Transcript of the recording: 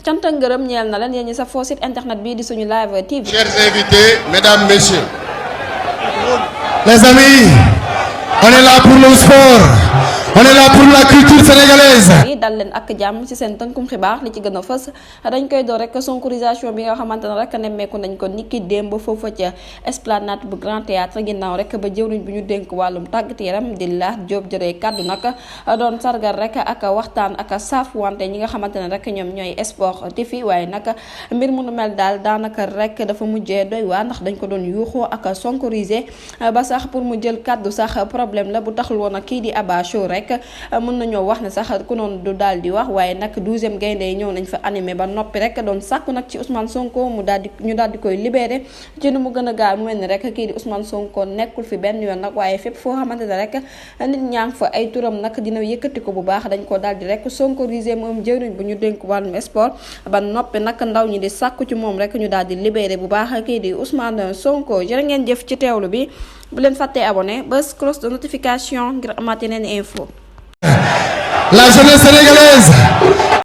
cant ak ngërëm ñeel na leen yéen ñi sa foo site internet bi di suñu live TV. Chers invités, mesdames, messieurs. Les amis, on est là pour le sport. On est là pour la culture sénégalaise. dal leen ak jàmm ci seen tënkum xibaar li ci gën a fës dañ koy door rek sonkorisation bi nga xamante ne rek nemmeeku nañ ko niki démb foofa ca esplanade bu Grand Théâtre ginnaaw rek ba jëwriñ bu ñu dénk wàllum tàggat yaram di Lat Diop jëree kaddu nag doon sargal rek ak waxtaan ak saafuwante ñi nga xamante ne rek ñoom ñooy sportif yi waaye nag mbir mu nu mel daal daanaka rek dafa mujjee doy waar ndax dañ ko doon yuuxoo ak sonkorisé ba sax pour mu jël kaddu sax problème la bu taxul woon ak kii di Aba Show rek mën nañoo wax ne sax ku noonu du daal di wax waaye nag 12e gaynde yi ñëw nañ fa animé ba noppi rek doon sàkku nag ci Ousmane Sonko ñu daal di koy libéré ci nu mu gën a gaaw mu mel ni rek kii di Ousmane Sonko nekkul fi benn yoon nag waaye fépp foo xamante ne rek nit ñaa ngi fa ay turam nag dina yëkkati ko bu baax dañ ko daal di rek sonkorisé moom jëriñ bu ñu dénk wàllum sport ba noppi nag ndaw ñi di sàkku ci moom rek ñu daal di libéré bu baax kii di Ousmane Sonko jërë ngeen jëf ci teewlu bi bu leen fàttee abonné bës cloche de notification ngir amaat yeneen info. La jeunesse sénégalaise